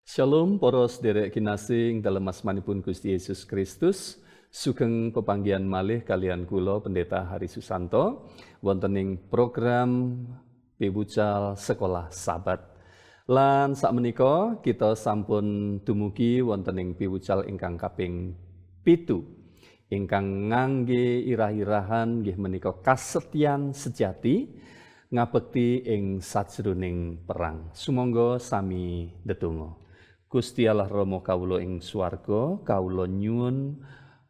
Shalom para sederek kinasih ing dalem asmanipun Gusti Yesus Kristus. Sugeng pepanggihan malih kaliyan kula, Pendeta Hari Susanto, wonten ing program Piwucal Sekolah Sabat. Lan sakmenika kita sampun dumugi wonten ing piwucal ingkang kaping 7 ingkang ngangge irah-irahan nggih menika kasetyan sejati ngabekti ing sajroning perang. Sumangga sami ndedonga. Gusti Allah Rama kawula ing swarga, kawula nyuwun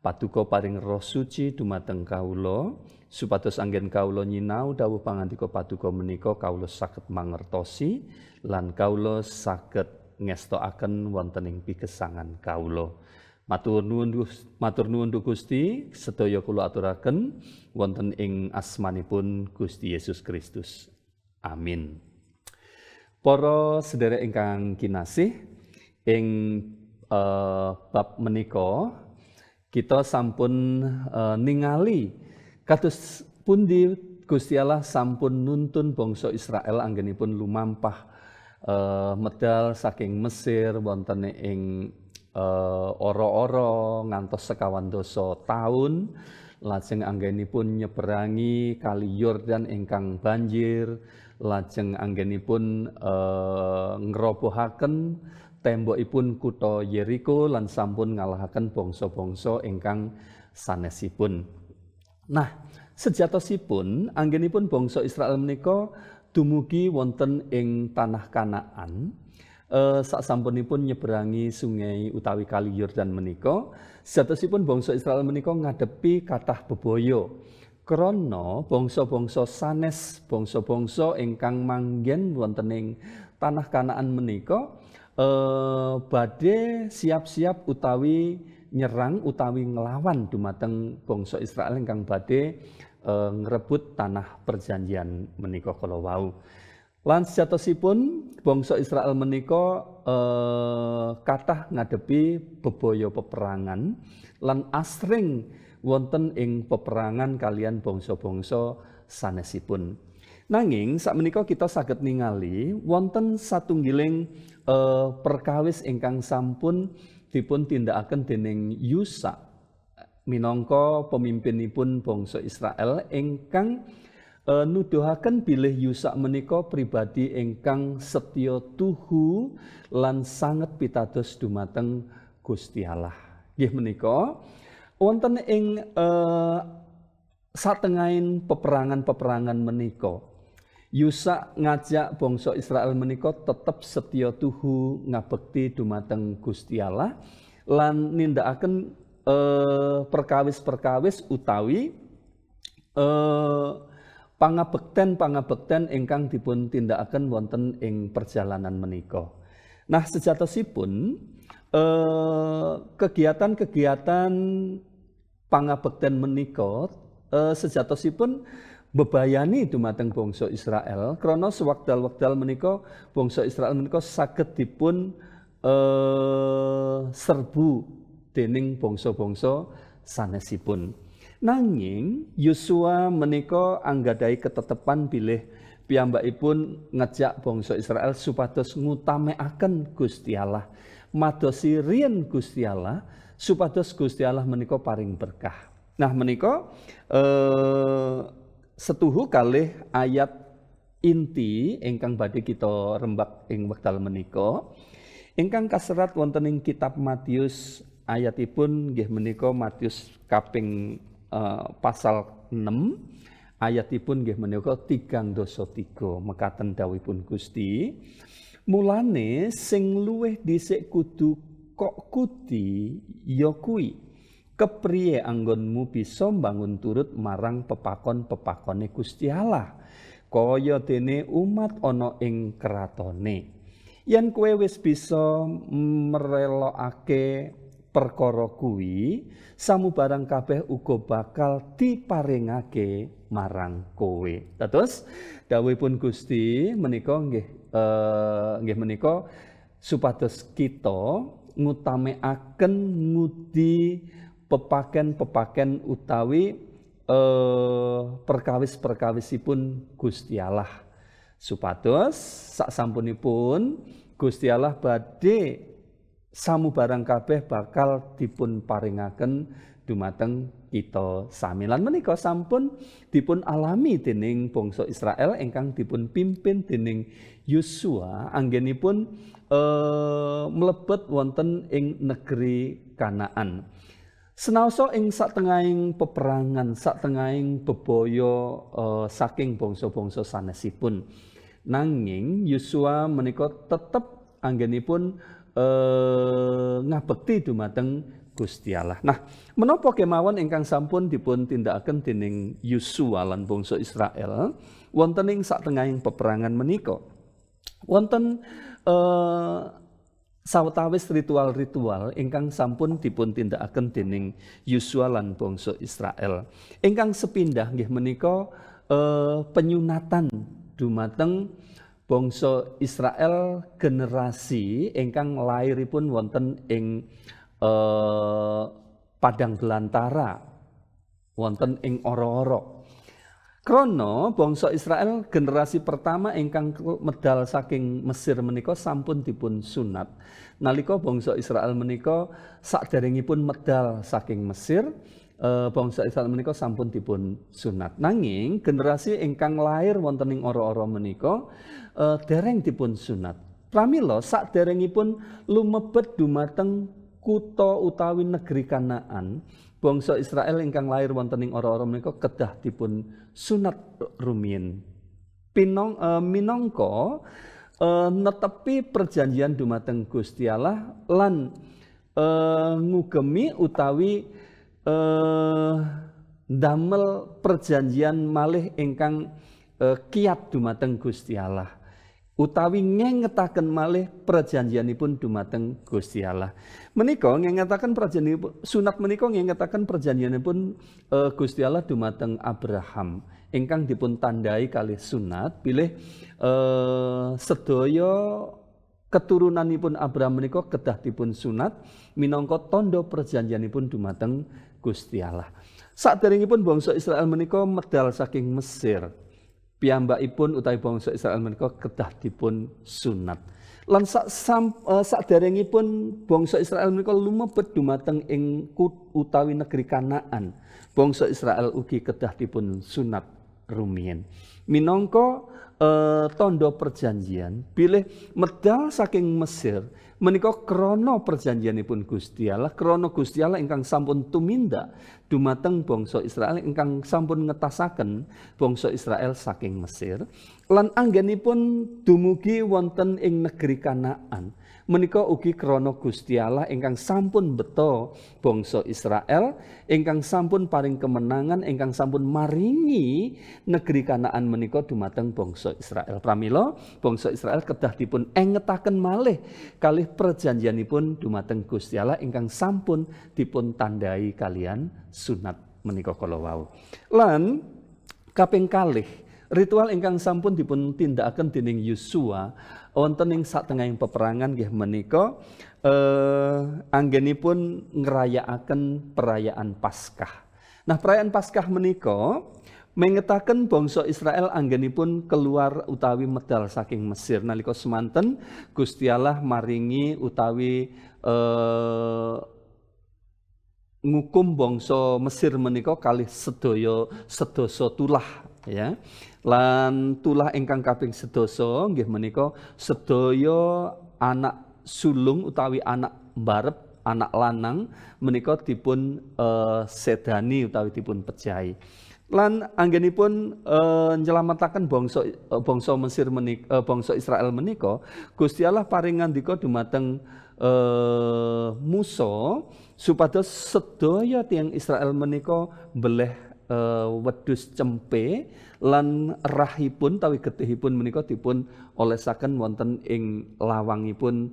Paduka paring Roh Suci dumateng kawula supados anggen kawula nyinau dawuh pangandika Paduka menika kawula saged mangertosi lan kawula saged ngestokaken wonten ing pigesangan kawula. Matur nuwun Gusti, sedaya kula aturaken wonten ing asmanipun Gusti Yesus Kristus. Amin. Para sederek ingkang kinasih, ing bab menika kita sampun ningali kados pundi Gusti Allah sampun nuntun bangsa Israel anggenipun lumampah medal saking Mesir wonten ing ora-ora ngantos 25 taun, lajeng anggenipun nyeberangi kali Yordan ingkang banjir, lajeng anggenipun ngrobohaken tembokipun kutha Yeriko lan sampun ngalahaken bangsa-bangsa ingkang sanesipun. Nah, sejatosipun anggenipun bangsa Israel menika dumugi wonten ing tanah Kanaan, sasampunipun nyeberangi sungai utawi kali Yordan menika, sejatosipun bangsa Israel menika ngadepi kathah bebaya. Krana bangsa-bangsa sanes, bangsa-bangsa ingkang manggen wonten ing tanah Kanaan menika badhe siap-siap utawi nyerang utawi nglawan dumateng bangsa Israel ingkang badhe ngrebut tanah perjanjian menika kala wau. Lan sejatosipun bangsa Israel menika kathah ngadepi bebaya peperangan lan asring wonten ing peperangan kaliyan bangsa-bangsa sanesipun. Nanging sakmenika kita saged ningali wonten satunggiling perkawis ingkang sampun dipun tindakaken dening Yusa minangka pemimpinipun bangsa Israel ingkang nuduhaken bilih Yusa menika pribadi ingkang setya tuhu lan sanget pitados dumateng Gusti Allah. Nggih menika wonten ing satengahing peperangan-peperangan menika, Yusa ngajak bangsa Israel menika tetep setya tuhu ngabekti dumateng Gusti Allah lan nindakaken perkawis-perkawis utawi pangabekten-pangabekten ingkang dipun tindakaken wonten ing perjalanan menika. Nah, sejatosipun kegiatan-kegiatan pangabekten menika sejatosipun bebayani dumateng bangsa Israel krana sewekdal-wekdal menika bangsa Israel menika saged dipun serbu dening bangsa-bangsa sanesipun. Nanging Yosua menika anggadhahi ketetepan bilih piyambakipun ngejak bangsa Israel supados ngutamekaken Gusti Allah, madosi riyen Gusti Allah supados Gusti Allah menika paring berkah. Nah, menika setuhu kalih ayat inti ingkang badhe kita rembak ing wekdal menika ingkang kaserat wonten ing kitab Matius, ayatipun nggih menika Matius kaping pasal 6, ayatipun nggih menika 33. Mekaten dawuhipun Gusti, "Mulane sing luwih dhisik kudu kok kudi ya kuwi kepriye anggonmu bisa mbangun turut marang pepakon-pepakone Gusti Allah kaya dene umat ana ing kratone. Yen kowe wis bisa merelokake perkara kuwi, samubarang kabeh uga bakal diparingake marang kowe." Dados dawuhipun Gusti menika nggih menika supados kita ngutamekaken ngudi pepaken-pepaken utawi perkawis-perkawisipun Gusti Allah supados sak sampunipun Gusti Allah badhe samubarang kabeh bakal dipun paringaken dumateng kita sami. Lan menika sampun dipun alami dening bangsa Israel ingkang dipun pimpin dening Yosua anggenipun mlebet wonten ing negeri Kanaan. Senaosa ing satengahing peperangan, satengahing bebaya saking bangsa-bangsa sanesipun. Nanging Yosua menika tetep anggenipun ngabekti dumateng Gusti Allah. Nah, menapa kemawon ingkang sampun dipun tindakaken dening Yosua lan bangsa Israel wonten ing satengahing peperangan menika? Wonten sawetawis ritual-ritual ingkang sampun dipun tindakaken dening Yosua lan bangsa Israel. Ingkang sepindah nggih menika penyunatan dumateng bangsa Israel generasi ingkang lairipun wonten ing padang belantara, wonten ing oro-oro. Krana bangsa Israel generasi pertama ingkang medal saking Mesir menika sampun dipun sunat. Nalika bangsa Israel menika saderengipun medal saking Mesir, bangsa Israel menika sampun dipun sunat. Nanging generasi ingkang lahir wonten ing oro-oro menika dereng dipun sunat. Pramila saderengipun lumebet dumateng kutha utawi negeri Kanaan, bangsa Israel ingkang lahir wonten ing oro-oro menika kedah dipun sunat rumiyin. Minangka netepi perjanjian dumateng Gusti Allah lan ngugemi utawi ndamel perjanjian malih ingkang kiat dumateng Gusti Allah, utawi ngengetaken malih perjanjianipun dumateng Gusti Allah. Menika ngengetaken perjanjian sunat menika ngengetaken perjanjianipun Gusti Allah dumateng Abraham ingkang dipun tandai kalih sunat bilih sedaya keturunanipun Abraham menika kedah dipun sunat minangka tandha perjanjianipun dumateng Gusti Allah. Saderengipun bangsa Israel menika medal saking Mesir, piyambakipun utawi bangsa Israel menika kedah dipun sunat. Lan saderengipun bangsa Israel menika lumebet dumateng ing utawi negeri Kanaan, bangsa Israel ugi kedah dipun sunat rumiyin. Minangka tandha perjanjian bilih medal saking Mesir menika krana perjanjianipun Gusti Allah, krana Gusti Allah ingkang sampun tumindak dumateng bangsa Israel ingkang sampun ngetasaken bangsa Israel saking Mesir. Lan anggenipun dumugi wonten ing negeri Kanaan menika ugi krana Gusti Allah ingkang sampun beto bangsa Israel, ingkang sampun paring kemenangan, ingkang sampun maringi negeri Kanaan menika dumateng bangsa Israel. Pramila bangsa Israel kedah dipun engetaken malih kalih perjanjianipun dumateng Gusti Allah ingkang sampun dipun tandai kalian sunat menika kala wau. Lan kaping kalih, ritual ingkang sampun dipun tindakaken dening Yosua wonten ing satengahing peperangan nggih menika anggenipun ngrayakaken perayaan Paskah. Nah, perayaan Paskah menika mengetaken bangsa Israel anggenipun keluar utawi medal saking Mesir. Nalika semanten Gusti Allah maringi utawi ngukum bangsa Mesir menika kalih sedaya sedasa tulah, ya. Lan tulah ingkang kaping sedasa nggih menika sedaya anak sulung utawi anak mbarep, anak lanang menika dipun sedani utawi dipun pejahi. Lan anggenipun nyelametaken bangsa bangsa Mesir menika, bangsa Israel menika, Gusti Allah paring ngandika dumateng Musa supados sedaya tiyang Israel menika mbeleh wedhus cempe lan rahipun utawi getihipun menika dipun olesaken wonten ing lawangipun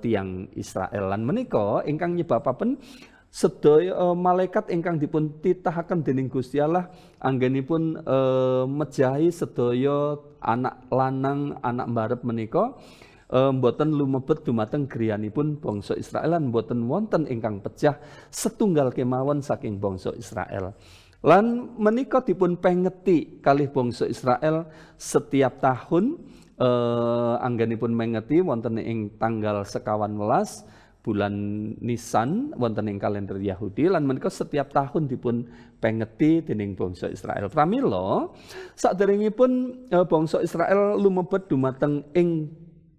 tiyang Israel. Lan menika ingkang nyebabaken sedaya malaikat ingkang dipun titahaken dening Gusti Allah anggenipun mejahi sedaya anak lanang, anak mbarep menika mboten lumebet dumateng griyanipun bangsa Israel lan mboten wonten ingkang pejah setunggal kemawon saking bangsa Israel. Lan menika dipun pengeti kalih bangsa Israel setiap tahun. anggenipun mengeti wonten ing tanggal 25 bulan Nisan wonten ing kalender Yahudi, lan menika setiap tahun dipun pengeti dening bangsa Israel. Pramila saderengipun bangsa Israel lumebet dumateng ing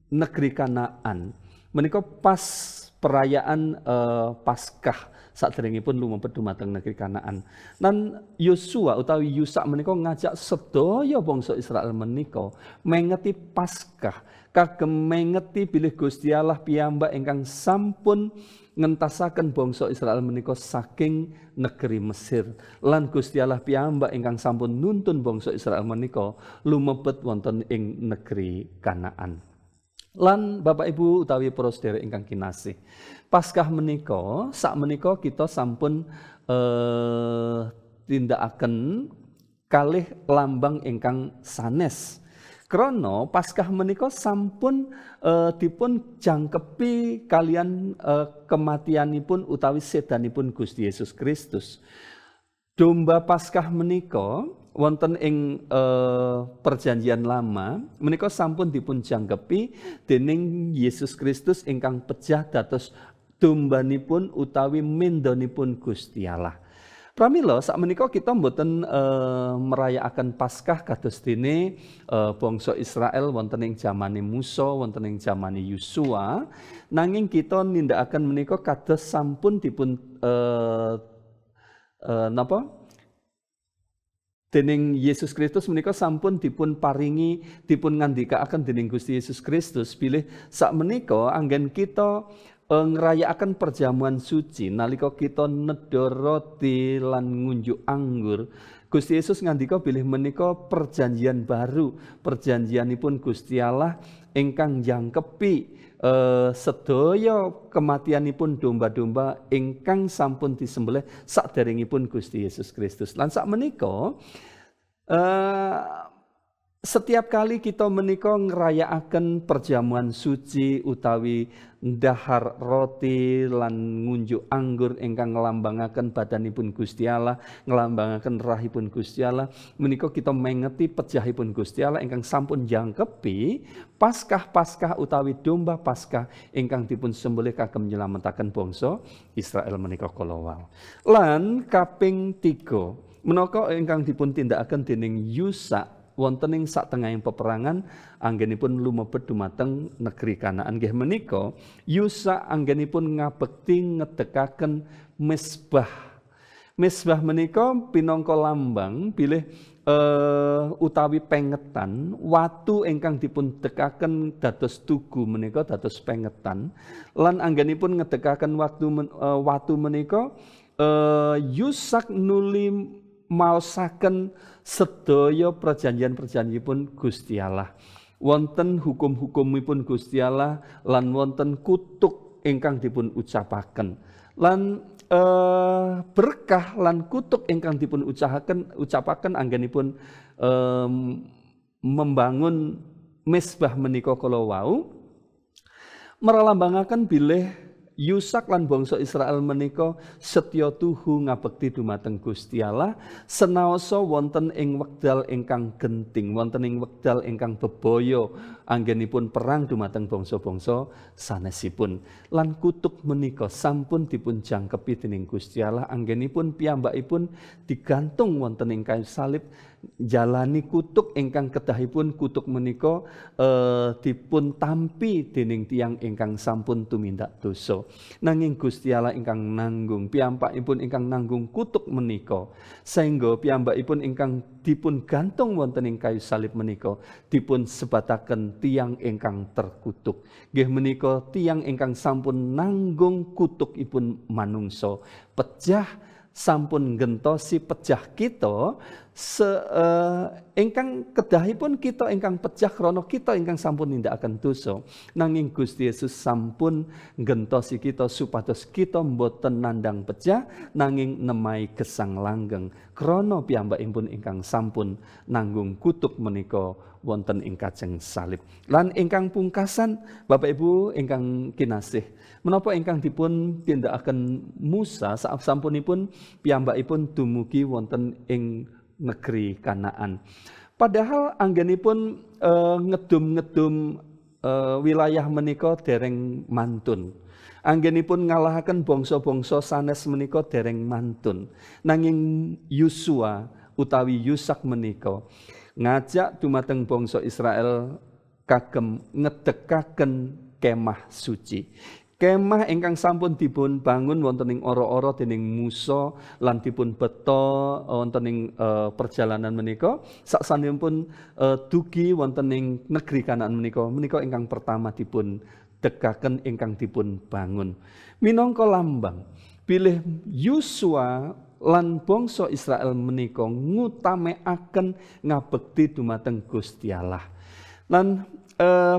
negeri Kanaan, menika pas perayaan Paskah saderengipun lumebet dumateng negeri Kanaan. Lan Yosua utawi Yusak menika ngajak sedaya bangsa Israel menika mengeti Paskah kagem mengeti bilih Gusti Allah piyambak ingkang sampun ngentasaken bangsa Israel menika saking negeri Mesir, lan Gusti Allah piyambak ingkang sampun nuntun bangsa Israel menika lumebet wonten ing negeri Kanaan. Lan Bapak Ibu utawi para sedherek ingkang kinasih, Paskah menika sak menika kita sampun tindakaken kalih lambang ingkang sanes. Krana Paskah menika sampun dipun jangkepi kalian kematianipun utawi sedanipun Gusti Yesus Kristus. Domba Paskah menika wonten ing Perjanjian Lama menika sampun dipun jangkepi dening Yesus Kristus ingkang pejah dados dombanipun utawi mendonipun Gusti Allah. Pramila sakmenika kita mboten merayakaken Paskah kados dene bangsa Israel wonten ing jamane Musa, wonten ing jamane Yosua, nanging kita nindakaken menika kados sampun dipun napa? Dening Yesus Kristus menika sampun dipun paringi, dipun ngandikaaken dening Gusti Yesus Kristus bilih sakmenika anggen kita ngrayakaken perjamuan suci nalika kita nedha roti lan ngunjuk anggur, Gusti Yesus ngandika bilih menika perjanjian baru, perjanjianipun Gusti Allah ingkang jangkepi sedaya kematianipun domba-domba ingkang sampun disembelih saderengipun Gusti Yesus Kristus. Lan sakmenika setiap kali kita menika ngrayakaken perjamuan suci utawi ndahar roti lan ngunjuk anggur ingkang nglambangaken badanipun Gusti Allah, nglambangaken rahipun Gusti Allah, menika kita mengeti pejahipun Gusti Allah ingkang sampun jangkepi Paskah-paskah utawi domba Paskah ingkang dipun sembelih kagem nyelametaken bangsa Israel menika kala wau. Lan kaping 3 menaka ingkang dipun tindakaken dening Yusak wonten ing satengahing peperangan anggenipun lumebet dumateng negeri Kanaan, nggih menika Yusak anggenipun ngabekti ngedekaken mesbah. Mesbah menika pinangka lambang bilih utawi pengetan, watu ingkang dipun dekaken dados tugu menika dados pengetan, lan anggenipun ngedekaken watu menika Yusak nuli maosaken sedaya perjanjian-perjanjianipun Gusti Allah. Wonten hukum-hukumipun Gusti Allah lan wonten kutuk ingkang dipun ucapaken. Lan berkah lan kutuk ingkang dipun ucapaken anggenipun membangun mesbah menika kala wau meralambangaken bilih Yusak lan bangsa Israel menika setya tuhu ngabekti dumateng Gusti Allah senaosa wonten ing wekdal ingkang genting, wonten ing wekdal ingkang bebaya anggenipun perang dumateng bangsa-bangsa sanesipun. Lan kutuk menika sampun dipun jangkepi dening Gusti Allah anggenipun piyambakipun digantung wonten ing kayu salib, jalani kutuk ingkang kedahipun kutuk menika dipun tampi dening tiyang ingkang sampun tumindak dosa. Nanging Gusti Allah ingkang nanggung, piyambakipun ingkang nanggung kutuk menika, sehingga piyambakipun ingkang dipun gantung wonten ing kayu salib menika dipun sebataken tiyang ingkang terkutuk. Nggih menika tiyang ingkang sampun nanggung kutukipun manungsa. Pejah sampun gentosi pejah kita ingkang kedahipun kita ingkang pejah krana kita ingkang sampun nindakaken dosa. Nanging Gusti Yesus sampun gentosi kita supados kita mboten nandang pejah nanging nemai gesang langgeng krana piyambakipun ingkang sampun nanggung kutuk menika wonten ing kajeng salib. Lan ingkang pungkasan Bapak Ibu ingkang kinasih, menapa ingkang dipun tindakaken Musa sasampunipun piyambakipun dumugi wonten ing negeri Kanaan. Padahal anggenipun ngedum-ngedum wilayah menika dereng mantun. Anggenipun ngalahaken bangsa-bangsa sanes menika dereng mantun. Nanging Yosua utawi Yusak menika ngajak dumateng bangsa Israel kagem ngedekaken kemah suci. Kemah ingkang sampun dipun bangun wonten ing ora-ora dening Musa lan dipun beto wonten ing perjalanan menika saksanipun dugi wonten ing negeri Kanaan menika menika ingkang pertama dipun dekaken ingkang dipun bangun. Minangka lambang bilih Yosua lan bangsa Israel menika ngutamekaken ngabekti dumateng Gusti Allah. Lan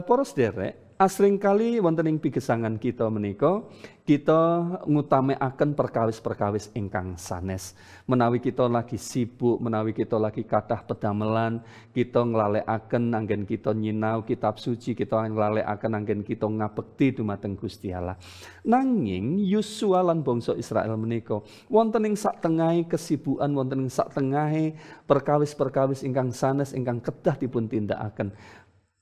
para sederek, asring kali wonten ing pigesangan kita menika kita ngutamekaken perkawis-perkawis ingkang sanes. Menawi kita lagi sibuk, menawi kita lagi kathah pedamelan, kita nglalekaken anggen kita nyinau kitab suci, kita nglalekaken anggen kita ngabekti dumateng Gusti Allah. Nanging Yosua lan bangsa Israel menika wonten ing saktengahing kesibukan, wonten ing saktengahe perkawis-perkawis ingkang sanes ingkang kedah dipun tindakaken,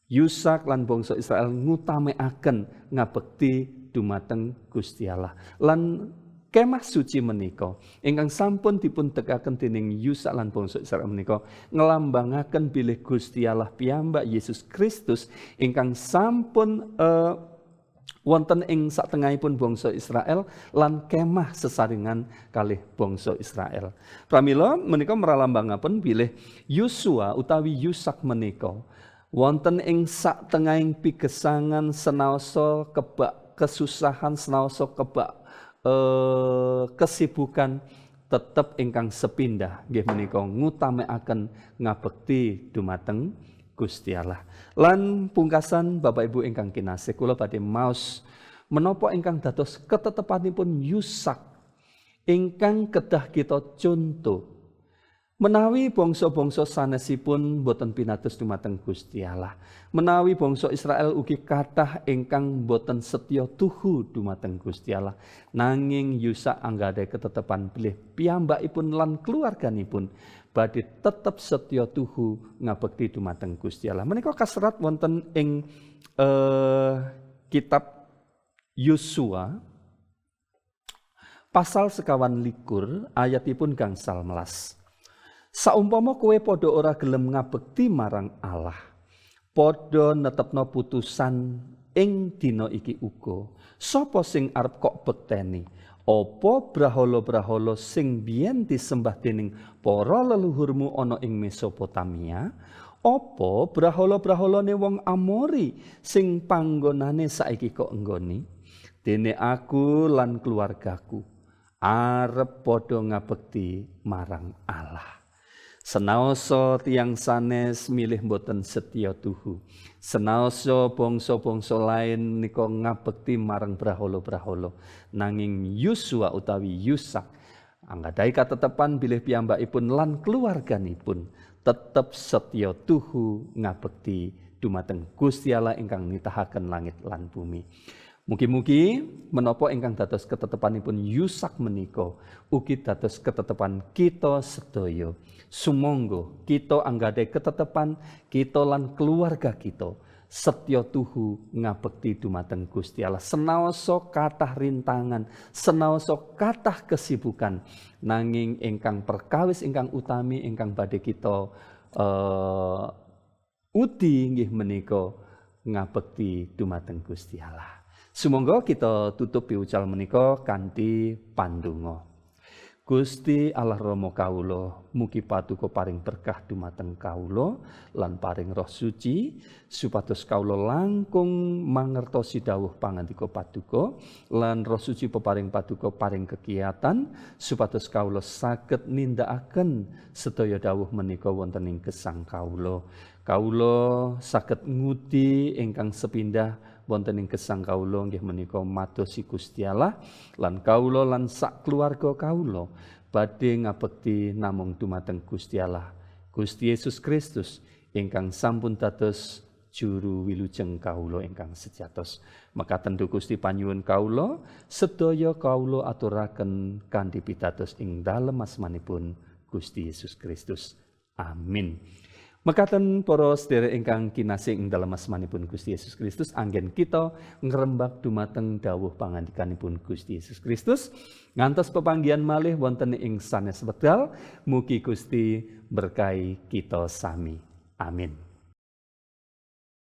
Yusak lan bangsa Israel ngutamekaken ngabekti dumateng Gusti Allah. Lan kemah suci menika ingkang sampun dipun dekaken dening Yusak lan bangsa Israel menika nglambangaken bilih Gusti Allah piyambak Yesus Kristus ingkang sampun wonten ing satengahipun bangsa Israel lan kemah sesarengan kalih bangsa Israel. Pramila menika mralambangaken bilih Yosua utawi Yusak menika wonten ing satengahing pigesangan senaosa kebak kesusahan, senaosa kebak kesibukan, tetep ingkang sepindah nggih menika ngutamakaken ngabekti dumateng Gusti Allah. Lan pungkasan, Bapak Ibu ingkang kinasih, kula badhe maos menapa ingkang dados ketetepanipun Yusak ingkang kedah kita contoh. Menawi bangsa-bangsa sanesipun boten pinados dumateng Gusti Allah. Menawi bangsa Israel ugi kathah ingkang boten setya tuhu dumateng Gusti Allah. Nanging Yusak anggadhahi ketetepan bilih piyambakipun lan keluarganipun badhe tetep setya tuhu ngabekti dumateng Gusti Allah. Menika kaserat wonten ing kitab Yosua pasal 21 ayatipun 18. Saumpama kowe padha ora gelem ngabekti marang Allah, padha netepno putusan ing dina iki uga. Sapa sing arep kok bekteni? Apa brahala-brahala sing biyen disembah dening para leluhurmu ana ing Mesopotamia? Apa brahala-brahalane wong Amori sing panggonane saiki kok enggoni? Dene aku lan keluargaku arep padha ngabekti marang Allah. Senaosa tiyang sanes milih boten setya tuhu. Senaosa bangsa-bangsa lain nika ngabekti marang brahala-brahala. Nanging Yosua utawi Yusak anggadhahi katetepan bilih piyambakipun lan keluarganipun tetep setya tuhu ngabekti dumateng Gusti Allah ingkang nitahaken langit lan bumi. Mugi-mugi menapa ingkang dados ketetepanipun Yusak menika ugi dados ketetepan kita sedaya. Sumangga kita anggadhahi ketetepan kita lan keluarga kita setya tuhu ngabekti dumateng Gusti Allah. Senaosa kathah rintangan, senaosa kathah kesibukan, nanging ingkang perkawis ingkang utami ingkang badhe kita uti nggih menika ngabekti dumateng Gusti Allah. Sumangga kita tutup piwucal menika kanthi pandonga. Gusti Allah Rama kawula, mugi paduka paring berkah dumateng kawula lan paring Roh Suci supados kawula langkung mangertosi dawuh pangandika paduka lan Roh Suci peparing paduka paring kekiatan supados kawula saged nindakaken sedaya dawuh menika wonten ing gesang kawula. Kawula saged ngudi ingkang sepindah wonten ing gesang kawula nggih menika madosi Gusti Allah lan kawula lan sak keluarga kawula badhe ngabekti namung dumateng Gusti Allah, Gusti Yesus Kristus ingkang sampun dados juru wilujeng kawula ingkang sejatose. Mekaten duh Gusti panyuwun kawula, sedaya kawula aturaken kanthi pitados ing dalem asmanipun Gusti Yesus Kristus. Amin. Mekaten para sedherek ingkang kinasih ing dalem asmanipun Gusti Yesus Kristus, anggen kita ngrembak dumateng dawuh pangandikanipun Gusti Yesus Kristus ngantos pepanggihan malih wonten ing sanes wekdal. Mugi Gusti berkahi kita sami. Amin.